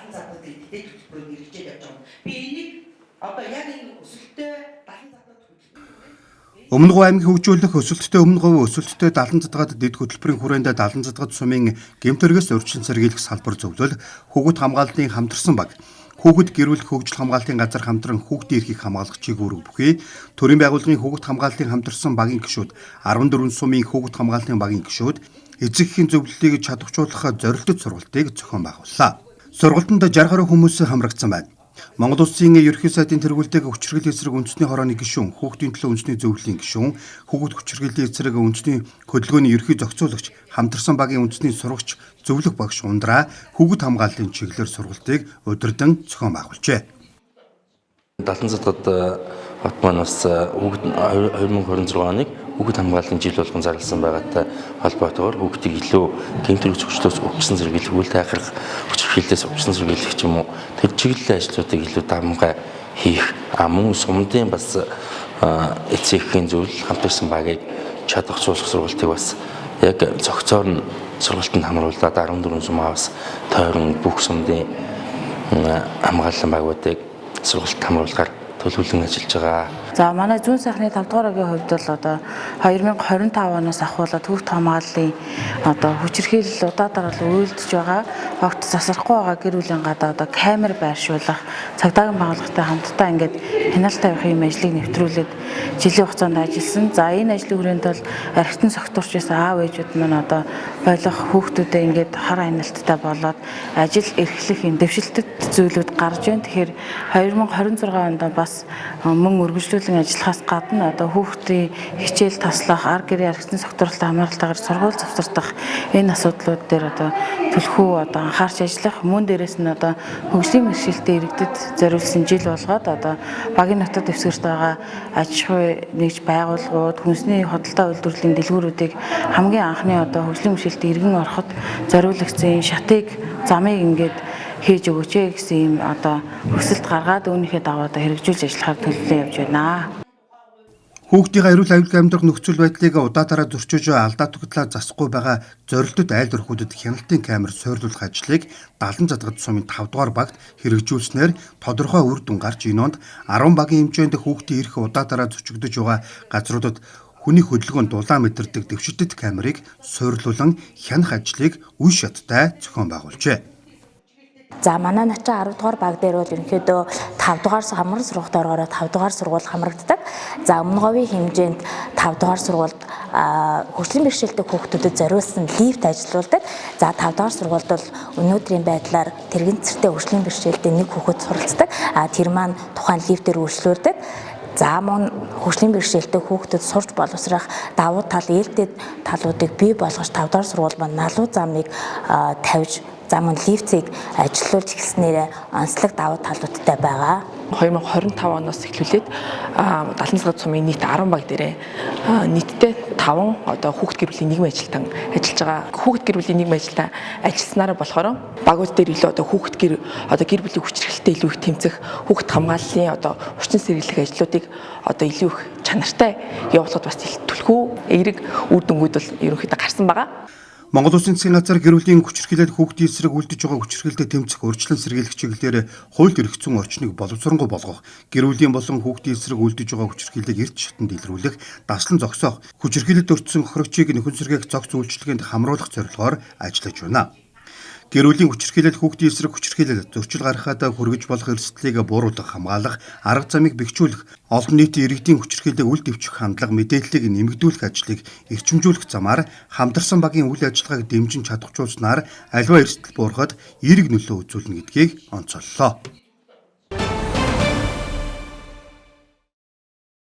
70 задад дэд хөтөлбөрөөр хэрэгжээд явж байгаа. Би энийг одоо яг энэ өсөлттэй 70 задад хөтөлбөр Өмнө Говь аймгийг хөгжүүлэх өсөлттэй Өмнө Говь өсөлттэй 70 задгаад дэд хөтөлбөрийн хүрээнд 70 задгад сумын гэмт хэрэгээс урьдчилан сэргийлэх салбар зөвлөл, хүүхэд хамгааллын хамтарсан баг, хүүхэд гэр бүл хөгжил хамгаалтын газар хамтран хүүхдийн эрхийг хамгаалах чиг үүрэг бүхий төрийн байгууллагын хүүхэд хамгааллын хамтарсан багийн гишүүд, 14 сумын хүүхэд хамгааллын багийн гишүүд эцэг эхийн зөвлөлийг чадваржуулах зорилттой сургалтыг зохион байгууллаа. Сургалтанд 60 гаруй хүмүүс хамрагдсан байна. Монгол Улсын ерөнхий сайдын тэргүүлдэг хүчирхийллийн эсрэг үндэсний хорооны гишүүн, хүүхдийн төлөө үндэсний зөвлөлийн гишүүн, хүүхэд хүчирхийллийн эсрэг үндэсний хөдөлгөөний ерөнхий зохицуулагч, хамтарсан багийн үндэсний сурагч, зөвлөх багш Ундраа хүүхэд хамгааллын чиглэлээр сургалтыг удирдан зохион байгуулжээ. 70 задгад хот маань бас хүүхэд 2026 оныг хүүхэд хамгааллын жил болгон зарласан байгаатай холбоотойгоор хүүхдийг илүү гэмт хэрэг зөрчлөөс өвчсөн сэргийлэх, үйл тайхрах хүчирхийллээс өвчсөн сэргийлэх ч юм уу тэр чиглэлийн ажлуудыг илүү давамгай хийх, мөн сумдын бас эцэг эхийн зөвлөл хамтарсан багийг чадваржуулах сургалтыг бас яг зохицоор нь сургалтанд хамруулад 14 сумаас тойрон бүх сумдын хамгааллын багуудыг сургалт хамруулахаар төлөвлөн ажиллаж байгаа. За манай зүүн сайхны 5 дугаар ангийн хувьд бол одоо 2025 оноос ахуулаад хүүхд хамгааллын одоо хүчирхийлэл удаа дараалал үйлдэж байгаа, огт засрахгүй байгаа гэр бүлийн гадаа одоо камер байршуулах, цагдаагийн байгууллагатай хамтдаа ингээд хяналт тавих юм ажлыг нэвтрүүлээд жилийн хугацаанд ажилласан. За энэ ажлын хүрээнд бол архитан согтурч байсан аав ээжүүд маань одоо болох хүүхдүүдээ ингээд хар хяналттай болоод ажил эрхлэх юм дэвшилтэт зүйлүүд гарч байна. Тэгэхээр 2026 онд бас мөн үргэлжлүүлэн ажиллахаас гадна одоо хүүхдийн хичээл таслах, ар гэрээ архитан согтуурлалтай хамааралтайгаар сургууль завсардах энэ асуудлууд дээр одоо түлхүү одоо анхаарч ажиллах, мөн дээрээс нь одоо хөгжлийн бэрхшээлтэй иргэдэд зориулсан жил болгоод одоо багийн нотод дэвсгэрт байгаа аж ахуй нэгж байгууллагууд, хүнсний худалдаа үйлдвэрлэлийн дэлгүүрүүдийг хамгийн анхны одоо хөгжлийн бэрхшээлтэй иргэн ороход зориулагдсан шатыг замыг ингээд хийж өгөөч ээ гэсэн юм одоо хүсэлт гаргаад үүнийхээ дагуу одоо хэрэгжүүлж ажиллахаар төлөвлөө явж байна. Хүүхдийн эрүүл аюулгүй амьдрах нөхцөл байдлыг удаатаараа зөрчиж алдаа тогтлоо засахгүй байгаа зорилтод айл өрхүүдэд хяналтын камер суйрлуулах ажлыг 70 задгад сумын 5 дугаар багт хэрэгжүүлснээр тодорхой үр дүн гарч энэ онд 10 багийн хэмжээнд хүүхдийн эрх удаатаараа зөрчигдөж байгаа газруудад хүний хөдөлгөөн дулаан мэдэрдэг дэвшилтэт камерыг суйрлуулан хянах ажлыг үе шаттай зохион байгуулжээ. За манай начин 10 дугаар баг дээр бол ерөнхийдөө 5 дугаар хамран сургахт оргороо 5 дугаар сургууль хамрагддаг. За өмнө говийн хэмжээнд 5 дугаар сургуульд хөгжлийн бэрхшээлтэй хүүхдүүдэд зориулсан лифт ажилуулдаг. За 5 дугаар сургуульд бол өнөөдрийн байдлаар тэрэгцэртэй хөгжлийн бэрхшээлтэй нэг хүүхэд суралцдаг. А тэр маань тухайн лифтээр үйлчлүүлдэг. За мөн хөгжлийн бэрхшээлтэй хүүхдэд сурч боловсрох давуу тал, ээлтэй талуудыг бий болгож 5 дугаар сургууль маань налуу замыг тавьж за мөн лифтийг ажилуулж эхэлснээр онцлог давуу талуудтай байгаа. 2025 оноос эхлүүлээд 70 цагаат сумын нийт 10 баг дээрээ нийтдээ 5 одоо хүүхд гэр бүлийн нийгмийн ажилтан ажиллаж байгаа. Хүүхд гэр бүлийн нийгмийн ажилтан ажилласнараа болохоор багууд дээр илүү одоо хүүхд гэр одоо гэр бүлийн хүчирхэлтэй илүү их тэмцэх, хүүхд хамгааллын одоо хүчин сэргийлэх ажлуудыг одоо илүү их чанартай явуулахад бас түлхүү эерэг үр дүнгууд бол ерөнхийдөө гарсан байгаа. Монгол Улсын засгийн газар гэр бүлийн хүчирхийлэл хүүхдийн эсрэг үлдэж байгаа хүчирхийлэлтэй тэмцэх урьдчилан сэргийлэх чиглэлээр хуульд эрх зүйн орчныг боловсронгуй болгох, гэр бүлийн болон хүүхдийн эсрэг үлдэж байгаа хүчирхийллийг эрт шатанд илрүүлэх, даслан зогсоох, хүчирхийлэлд өртсөн хохирогчийг нөхөн сэргээх зохиц үйлчилгээнд хамруулах зорилгоор ажиллаж байна. Гэр бүлийн хүчирхийлэл, хүүхдийн эсрэг хүчирхийлэл, зөрчил гаргахад хүргэж болох эрсдлийг бууруулах, хамгаалах, арга замыг бэхжүүлэх, олон нийтийн иргэдийн хүчирхийллийг үл дэвчих хандлага, мэдээллийг нэмэгдүүлэх ажлыг эрчимжүүлэх замаар хамтарсан багийн үйл ажиллагааг дэмжин чадваржуулснаар аливаа эрсдэл буурахад эерэг нөлөө үзүүлнэ гэдгийг онцоллоо.